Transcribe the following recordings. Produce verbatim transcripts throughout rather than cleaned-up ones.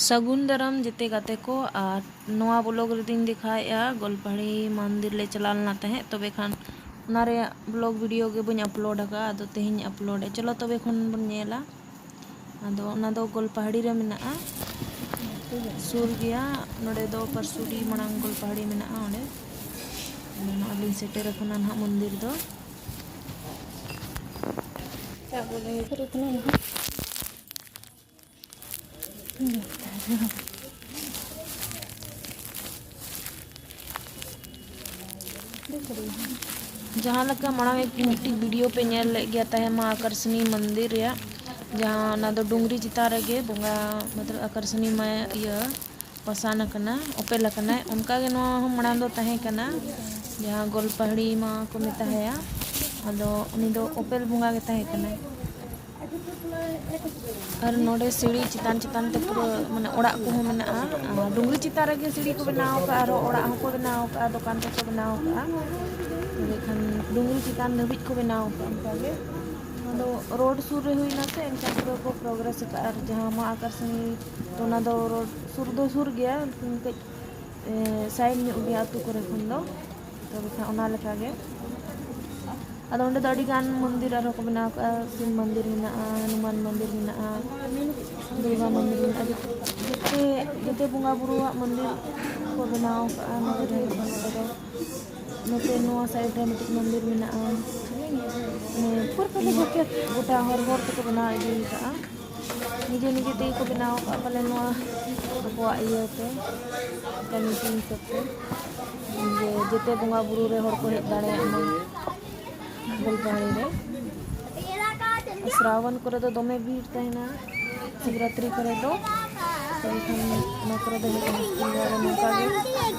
ᱥᱟᱹᱜᱩᱱ ᱫᱟᱨᱟᱢ ᱡᱮᱛᱮ ᱜᱟᱛᱮ ᱠᱚ, ᱟᱨ ᱱᱚᱣᱟ ᱵᱞᱚᱜ ᱨᱮᱫᱚᱧ ᱫᱮᱠᱷᱟᱣᱮᱫᱼᱟ ᱜᱳᱞᱯᱟᱦᱟᱲᱤ ᱢᱚᱱᱫᱤᱨ ᱞᱮ ᱪᱟᱞᱟᱣ ᱞᱮᱱᱟ ᱛᱟᱦᱮᱸᱫ, ᱛᱚᱵᱮ ᱠᱷᱟᱱ ᱚᱱᱟ ᱨᱮᱭᱟᱜ ᱵᱞᱚᱜ ᱵᱷᱤᱰᱤᱭᱳ ᱜᱮ ᱵᱟᱹᱧ ᱟᱯᱞᱳᱰ ᱟᱠᱟᱫᱼᱟ, ᱟᱫᱚ ᱛᱮᱦᱮᱧ ᱟᱯᱞᱳᱰ ᱮᱫᱼᱟ᱾ ᱪᱚᱞᱚ ᱛᱚᱵᱮ ᱠᱷᱚᱱ ᱵᱚᱱ ᱧᱮᱞᱟ᱾ ᱟᱫᱚ ᱚᱱᱟ ᱫᱚ ᱜᱳᱞᱯᱟᱦᱟᱲᱤ ᱨᱮ ᱢᱮᱱᱟᱜᱼᱟ, ᱥᱩᱨ ᱜᱮᱭᱟ᱾ ᱱᱚᱰᱮ ᱫᱚ ᱯᱟᱹᱨᱥᱩᱰᱤ ᱢᱟᱲᱟᱝ ᱜᱳᱞᱯᱟᱦᱟᱲᱤ ᱢᱮᱱᱟᱜᱼᱟ ᱚᱸᱰᱮ᱾ ᱟᱫᱚ ᱱᱚᱜᱼᱚᱭ ᱞᱤᱧ ᱥᱮᱴᱮᱨ ᱟᱠᱟᱱᱟ ᱱᱟᱦᱟᱜ ᱢᱚᱱᱫᱤᱨ ᱫᱚ᱾ ᱡᱟᱦᱟᱸ ᱞᱮᱠᱟ ᱢᱟᱲᱟᱝ ᱢᱤᱫᱴᱤᱡ ᱵᱷᱤᱰᱤᱭᱳ ᱯᱮ ᱧᱮᱞ ᱞᱮᱫ ᱜᱮᱭᱟ ᱛᱟᱦᱮᱸ ᱢᱟ ᱟᱠᱟᱨᱥᱱᱤ ᱢᱚᱱᱫᱤᱨ ᱨᱮᱭᱟᱜ, ᱡᱟᱦᱟᱸ ᱚᱱᱟ ᱫᱚ ᱰᱩᱝᱨᱤ ᱪᱮᱛᱟᱱ ᱨᱮᱜᱮ ᱵᱚᱸᱜᱟ, ᱢᱚᱛᱞᱚᱵ ᱟᱠᱟᱨᱥᱱᱤ ᱢᱟ ᱤᱭᱟᱹ ᱯᱟᱥᱟᱱ ᱟᱠᱟᱱᱟ, ᱚᱯᱮᱞ ᱟᱠᱟᱱᱟᱭ᱾ ᱚᱱᱠᱟ ᱜᱮ ᱱᱚᱣᱟ ᱦᱚᱸ ᱢᱟᱲᱟᱝ ᱫᱚ ᱛᱟᱦᱮᱸ ᱠᱟᱱᱟ, ᱡᱟᱦᱟᱸ ᱜᱳᱞᱯᱟᱦᱟᱲᱤ ᱢᱟ ᱠᱚ ᱢᱮᱛᱟᱭᱟ, ᱟᱫᱚ ᱩᱱᱤ ᱫᱚ ᱚᱯᱮᱞ ᱵᱚᱸᱜᱟ ᱜᱮ ᱛᱟᱦᱮᱸ ᱠᱟᱱᱟᱭ᱾ ᱟᱨ ᱱᱚᱰᱮ ᱥᱤᱲᱤ ᱪᱮᱛᱟᱱ ᱪᱮᱛᱟᱱ ᱛᱮ ᱯᱩᱨᱟᱹ ᱢᱟᱱᱮ ᱚᱲᱟᱜ ᱠᱚᱦᱚᱸ ᱢᱮᱱᱟᱜᱼᱟ᱾ ᱟᱨ ᱰᱩᱝᱨᱤ ᱪᱮᱛᱟᱱ ᱨᱮᱜᱮ ᱥᱤᱲᱤ ᱠᱚ ᱵᱮᱱᱟᱣ ᱟᱠᱟᱫᱼᱟ, ᱟᱨᱦᱚᱸ ᱚᱲᱟᱜ ᱦᱚᱸᱠᱚ ᱵᱮᱱᱟᱣ ᱟᱠᱟᱫᱼᱟ, ᱫᱚᱠᱟᱱ ᱠᱚᱠᱚ ᱵᱮᱱᱟᱣ ᱟᱠᱟᱫᱼᱟ᱾ ᱢᱮᱱᱠᱷᱟᱱ ᱰᱩᱝᱨᱤ ᱪᱮᱛᱟᱱ ᱫᱷᱟᱹᱵᱤᱡ ᱠᱚ ᱵᱮᱱᱟᱣ ᱟᱠᱟᱫᱼᱟ ᱚᱱᱠᱟᱜᱮ᱾ ᱟᱫᱚ ᱨᱳᱰ ᱥᱩᱨ ᱨᱮ ᱦᱩᱭᱱᱟ ᱥᱮ, ᱮᱱᱠᱷᱟᱱ ᱯᱩᱨᱟᱹ ᱠᱚ ᱯᱨᱳᱜᱨᱮᱥ ᱟᱠᱟᱫᱼᱟ᱾ ᱟᱨ ᱡᱟᱦᱟᱸ ᱢᱟ ᱟᱠᱟᱨᱥᱱᱤ, ᱛᱚ ᱚᱱᱟ ᱫᱚ ᱨᱳᱰ ᱥᱩᱨ ᱫᱚ ᱥᱩᱨ ᱜᱮᱭᱟ, ᱠᱟᱹᱡ ᱮ, ᱥᱟᱭᱤᱰ ᱧᱚᱜ ᱜᱮᱭᱟ ᱟᱹᱛᱩ ᱠᱚᱨᱮ ᱠᱷᱚᱱ ᱫᱚ᱾ ᱛᱚᱵᱮ ᱠᱷᱟᱱ ᱚᱱᱟ ᱞᱮᱠᱟᱜᱮ᱾ ᱟᱫᱚ ᱚᱸᱰᱮ ᱫᱚ ᱟᱹᱰᱤ ᱜᱟᱱ ᱢᱚᱱᱫᱤᱨ ᱟᱨᱦᱚᱸ ᱠᱚ ᱵᱮᱱᱟᱣ ᱠᱟᱜᱼᱟ, ᱥᱤᱵ ᱢᱚᱱᱫᱤᱨ ᱢᱮᱱᱟᱜᱼᱟ, ᱦᱚᱱᱩᱢᱟᱱ ᱢᱚᱱᱫᱤᱨ ᱢᱮᱱᱟᱜᱼᱟ, ᱫᱩᱨᱜᱟ ᱢᱚᱱᱫᱤᱨ ᱢᱮᱱᱟᱜᱼᱟ᱾ ᱡᱚᱛᱚ, ᱡᱚᱛᱚ, ᱡᱚᱛᱚ ᱵᱚᱸᱜᱟ ᱵᱩᱨᱩᱣᱟᱜ ᱢᱚᱱᱫᱤᱨ ᱠᱚ ᱵᱮᱱᱟᱣ ᱠᱟᱜᱼᱟ ᱱᱚᱰᱮ ᱫᱚ᱾ ᱱᱚᱰᱮ ᱫᱚ, ᱱᱚᱛᱮ ᱱᱚᱣᱟ ᱥᱟᱭᱤᱰ ᱨᱮ ᱢᱤᱫᱴᱤᱡ ᱢᱚᱱᱫᱤᱨ ᱢᱮᱱᱟᱜᱼᱟ᱾ ᱢᱟᱱᱮ, ᱯᱩᱨᱟᱹ ᱜᱚᱴᱟ ᱦᱚᱨ ᱦᱚᱨ ᱛᱮᱠᱚ ᱵᱮᱱᱟᱣ ᱤᱫᱤ ᱠᱟᱜᱼᱟ᱾ ᱱᱤᱡᱮ ᱱᱤᱡᱮ ᱛᱮᱜᱮ ᱠᱚ ᱵᱮᱱᱟᱣ ᱟᱠᱟᱫᱼᱟ, ᱯᱟᱞᱮ ᱱᱚᱣᱟ ᱟᱠᱚᱣᱟᱜ ᱤᱭᱟᱹᱛᱮ, ᱠᱚᱢᱤᱴᱤ ᱦᱤᱥᱟᱹᱵ ᱛᱮ, ᱡᱮ ᱡᱮᱛᱮ ᱵᱚᱸᱜᱟ ᱵᱩᱨᱩ ᱨᱮ ᱦᱚᱲ ᱠᱚ ᱦᱮᱡ ᱫᱟᱲᱮᱭᱟᱜ ᱢᱟ ᱜᱳᱞᱯᱟᱦᱟᱲᱤ ᱨᱮ᱾ ᱥᱨᱟᱵᱚᱱ ᱠᱚᱨᱮ ᱫᱚ ᱫᱚᱢᱮ ᱵᱷᱤᱲ ᱛᱟᱦᱮᱱᱟ, ᱥᱤᱵᱨᱟᱛᱨᱤ ᱠᱚᱨᱮ ᱫᱚ᱾ ᱛᱚᱵᱮ ᱠᱷᱟᱱ ᱚᱱᱟ ᱠᱚᱨᱮ ᱫᱚ ᱦᱮᱡ ᱢᱩᱥᱠᱤᱞ ᱜᱮᱭᱟ᱾ ᱟᱨ ᱱᱚᱝᱠᱟ ᱜᱮ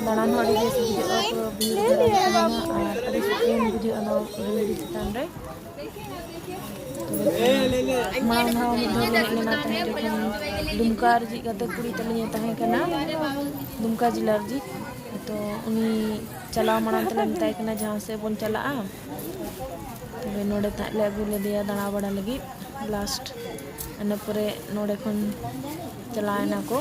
ᱫᱟᱬᱟᱱ ᱦᱚᱸ ᱟᱹᱰᱤ ᱵᱮᱥ ᱵᱩᱡᱷᱟᱹᱜᱼᱟ, ᱯᱩᱨᱟᱹ ᱵᱷᱤᱲ ᱫᱷᱟᱨᱟ ᱜᱮ ᱛᱟᱦᱮᱱᱟ ᱟᱨ ᱟᱹᱰᱤ ᱥᱩᱠᱩᱱ ᱵᱩᱡᱷᱟᱹᱜᱼᱟ ᱱᱚᱣᱟ ᱰᱩᱝᱨᱤ ᱪᱮᱛᱟᱱ ᱨᱮ᱾ ᱢᱟᱲᱟᱝ ᱫᱷᱟᱣ ᱢᱤᱫ ᱫᱷᱟᱣ ᱞᱮ ᱦᱮᱡ ᱞᱮᱱᱟ ᱛᱟᱦᱮᱸ ᱡᱚᱠᱷᱚᱱ ᱫᱩᱢᱠᱟ ᱨᱤᱡᱤᱡ ᱜᱟᱛᱮ ᱠᱩᱲᱤ ᱛᱟᱹᱞᱤᱧ ᱮ ᱛᱟᱦᱮᱸ ᱠᱟᱱᱟ, ᱫᱩᱢᱠᱟ ᱡᱮᱞᱟ ᱨᱤᱡᱤᱡ᱾ ᱛᱚ ᱩᱱᱤ ᱪᱟᱞᱟᱣ ᱢᱟᱲᱟᱝ ᱛᱮᱞᱮ ᱢᱮᱛᱟᱭ ᱠᱟᱱᱟ ᱡᱟᱦᱟᱸ ᱥᱮᱫ ᱵᱚᱱ ᱪᱟᱞᱟᱜᱼᱟ, ᱛᱚᱵᱮ ᱱᱚᱰᱮ ᱛᱟᱦᱮᱸᱫ ᱞᱮ ᱟᱹᱜᱩ ᱞᱮᱫᱮᱭᱟ ᱫᱟᱬᱟ ᱵᱟᱲᱟ ᱞᱟᱹᱜᱤᱫ᱾ ᱞᱟᱥᱴ ᱤᱱᱟᱹ ᱯᱚᱨᱮ ᱱᱚᱰᱮ ᱠᱷᱚᱱ ᱪᱟᱞᱟᱣ ᱮᱱᱟ ᱠᱚ᱾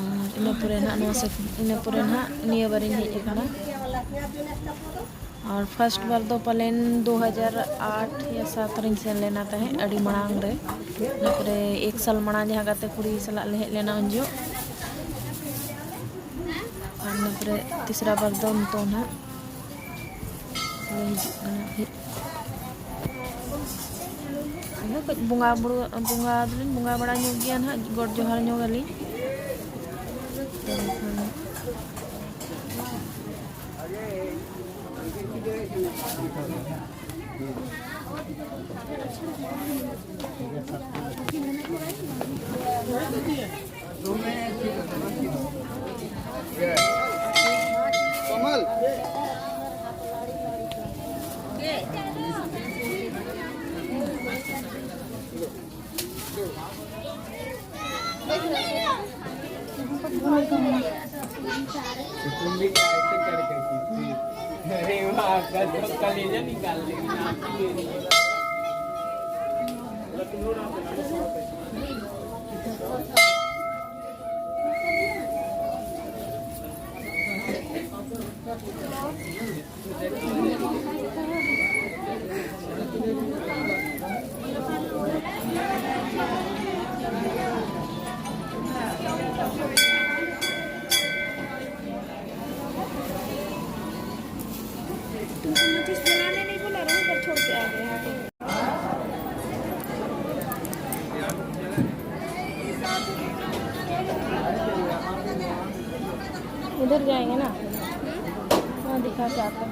ᱟᱨ ᱤᱱᱟᱹ ᱯᱚᱨᱮ ᱱᱟᱦᱟᱜ ᱱᱚᱣᱟ ᱥᱮ, ᱤᱱᱟᱹ ᱯᱚᱨᱮ ᱱᱟᱦᱟᱜ ᱱᱤᱭᱟᱹ ᱵᱟᱨᱤᱧ ᱦᱮᱡ ᱟᱠᱟᱱᱟ᱾ ᱟᱨ ᱯᱷᱟᱥᱴ ᱵᱟᱨ ᱫᱚ ᱯᱟᱞᱮᱱ ᱫᱩ ᱦᱟᱡᱟᱨ ᱟᱴ ᱭᱟ ᱥᱟᱛ ᱨᱤᱧ ᱥᱮᱱ ᱞᱮᱱᱟ ᱛᱟᱦᱮᱸᱫ, ᱟᱹᱰᱤ ᱢᱟᱲᱟᱝ ᱨᱮ᱾ ᱤᱱᱟᱹ ᱯᱚᱨᱮ ᱮᱠ ᱥᱟᱞ ᱢᱟᱲᱟᱝ ᱡᱟᱦᱟᱸ ᱜᱟᱛᱮ ᱠᱩᱲᱤ ᱥᱟᱞᱟᱜ ᱞᱮ ᱦᱮᱡ ᱞᱮᱱᱟ ᱩᱱ ᱡᱚᱦᱚᱜ᱾ ᱟᱨ ᱤᱱᱟᱹ ᱯᱚᱨᱮ ᱛᱤᱥᱨᱟ ᱵᱟᱨ ᱫᱚ ᱱᱤᱛᱚᱜ ᱱᱟᱦᱟᱜ ᱞᱮ ᱦᱤᱡᱩᱜ ᱠᱟᱱᱟ᱾ ᱟᱫᱚ ᱠᱟᱹᱡ ᱵᱚᱸᱜᱟ ᱵᱩᱨᱩ, ᱵᱚᱸᱜᱟ ᱫᱚᱞᱤᱧ ᱵᱚᱸᱜᱟ ᱵᱟᱲᱟ ᱧᱚᱜ ᱜᱮᱭᱟ ᱱᱟᱦᱟᱜ, ᱜᱚᱰ ᱡᱚᱦᱟᱨ ᱧᱚᱜ ᱟᱹᱞᱤᱧ᱾ तुम भी क्या ऐसे कर करती थी? अरे वाह, गजब कलेजा निकाल लेगी, नाचती है। तुमको मुझे सुनाने नहीं बोला, रूम पर छोड़ के आ गए हैं। उधर जाएंगे ना, वहाँ दिखा के आते हैं।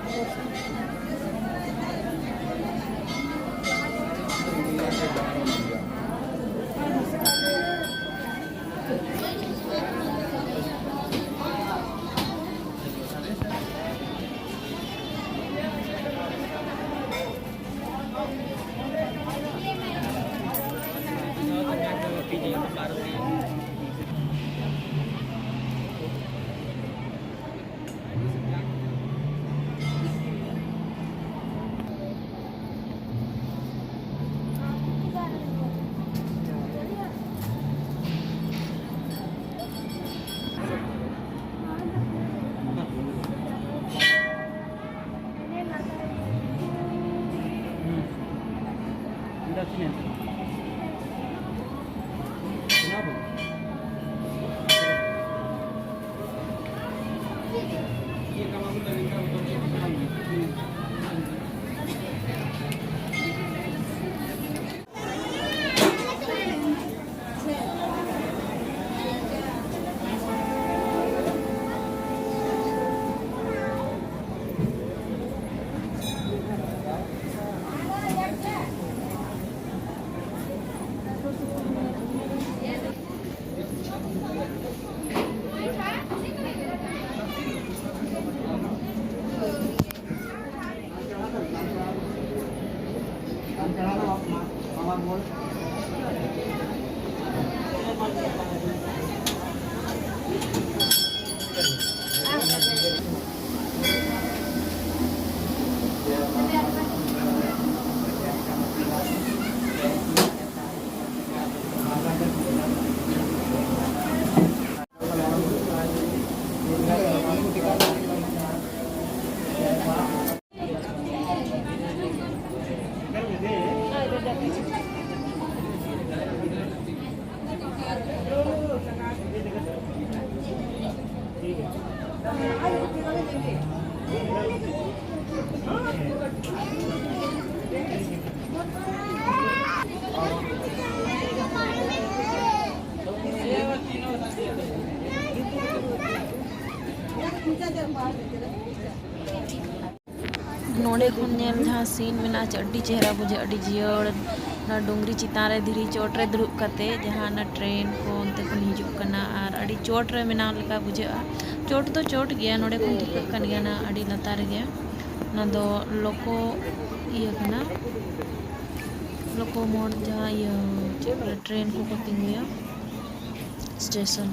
ᱠᱷᱚᱱ ᱧᱮᱞ ᱡᱟᱦᱟᱸ scene ᱢᱮᱱᱟᱜᱼᱟ, ᱟᱹᱰᱤ ᱪᱮᱦᱨᱟ ᱵᱩᱡᱷᱟᱹᱜᱼᱟ, ᱟᱹᱰᱤ ᱡᱤᱭᱟᱹᱲ᱾ ᱚᱱᱟ ᱰᱩᱝᱨᱤ ᱪᱮᱛᱟᱱ ᱨᱮ ᱫᱷᱤᱨᱤ ᱪᱚᱴ ᱨᱮ ᱫᱩᱲᱩᱵ ᱠᱟᱛᱮ ᱡᱟᱦᱟᱸ ᱚᱱᱟ train ᱠᱚ ᱚᱱᱛᱮ ᱠᱷᱚᱱ ᱦᱤᱡᱩᱜ ᱠᱟᱱᱟ ᱟᱨ ᱟᱹᱰᱤ ᱪᱚᱴ ᱨᱮ ᱢᱮᱱᱟᱜ ᱞᱮᱠᱟ ᱵᱩᱡᱷᱟᱹᱜᱼᱟ᱾ ᱪᱚᱴ ᱫᱚ ᱪᱚᱴ ᱜᱮᱭᱟ, ᱱᱚᱰᱮ ᱠᱷᱚᱱ ᱴᱷᱤᱠᱟᱹᱜ ᱠᱟᱱ ᱜᱮᱭᱟ ᱚᱱᱟ ᱟᱹᱰᱤ ᱞᱟᱛᱟᱨ ᱨᱮᱜᱮ᱾ ᱚᱱᱟ ᱫᱚ ᱞᱳᱠᱳ ᱤᱭᱟᱹ ᱠᱟᱱᱟ, ᱞᱳᱠᱳ ᱢᱳᱲ ᱡᱟᱦᱟᱸ ᱤᱭᱟᱹ ᱪᱮᱫ ᱠᱚ ᱞᱟᱹᱭᱟ, train ᱠᱚᱠᱚ ᱛᱤᱸᱜᱩᱭᱟ station᱾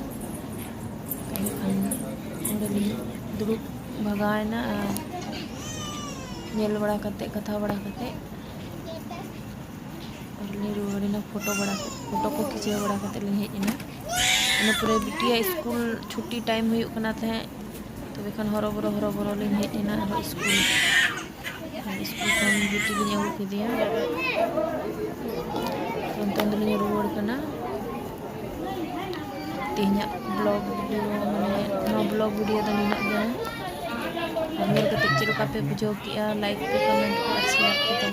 ᱮᱱᱠᱷᱟᱱ ᱚᱸᱰᱮᱞᱤᱧ ᱫᱩᱲᱩᱵ ᱵᱷᱟᱜᱟᱣᱮᱱᱟ ᱟᱨ ᱧᱮᱞ ᱵᱟᱲᱟ ᱠᱟᱛᱮ, ᱠᱟᱛᱷᱟ ᱵᱟᱲᱟ ᱠᱟᱛᱮ ᱟᱨᱞᱤᱧ ᱨᱩᱣᱟᱹᱲᱮᱱᱟ᱾ ᱯᱷᱳᱴᱳ ᱵᱟᱲᱟ ᱠᱟᱛᱮ, ᱯᱷᱳᱴᱳ ᱠᱚ ᱠᱷᱤᱪᱟᱹᱣ ᱵᱟᱲᱟ ᱠᱟᱛᱮ ᱞᱤᱧ ᱦᱮᱡ ᱮᱱᱟ᱾ ᱤᱱᱟᱹ ᱯᱚᱨᱮ ᱵᱤᱴᱤᱭᱟᱜ ᱥᱠᱩᱞ ᱪᱷᱩᱴᱤ time ᱦᱩᱭᱩᱜ ᱠᱟᱱᱟ ᱛᱟᱦᱮᱸᱫ, ᱛᱚᱵᱮ ᱠᱷᱟᱱ ᱦᱚᱨᱚᱵᱚᱨᱚ ᱦᱚᱨᱚᱵᱚᱨᱚ ᱞᱤᱧ ᱦᱮᱡ ᱮᱱᱟ ᱟᱨᱦᱚᱸ ᱥᱠᱩᱞ᱾ ᱟᱨ ᱥᱠᱩᱞ ᱠᱷᱚᱱ ᱵᱤᱴᱤ ᱞᱤᱧ ᱟᱹᱜᱩ ᱠᱮᱫᱮᱭᱟ᱾ ᱱᱤᱛᱚᱝ ᱫᱚᱞᱤᱧ ᱨᱩᱣᱟᱹᱲ ᱠᱟᱱᱟ᱾ ᱛᱮᱦᱮᱧᱟᱜ vlog video, ᱢᱟᱱᱮ ᱱᱚᱣᱟ vlog video ᱫᱚ ᱱᱤᱱᱟᱹᱜ ᱜᱮ᱾ ᱟᱨ ᱧᱮᱞ ᱠᱟᱛᱮ ᱪᱮᱫ ᱞᱮᱠᱟ ᱯᱮ ᱵᱩᱡᱷᱟᱹᱣ ᱠᱮᱜᱼᱟ, like ᱯᱮ, comment ᱯᱮ ᱟᱨ share ᱯᱮ ᱛᱟᱵᱚᱱ᱾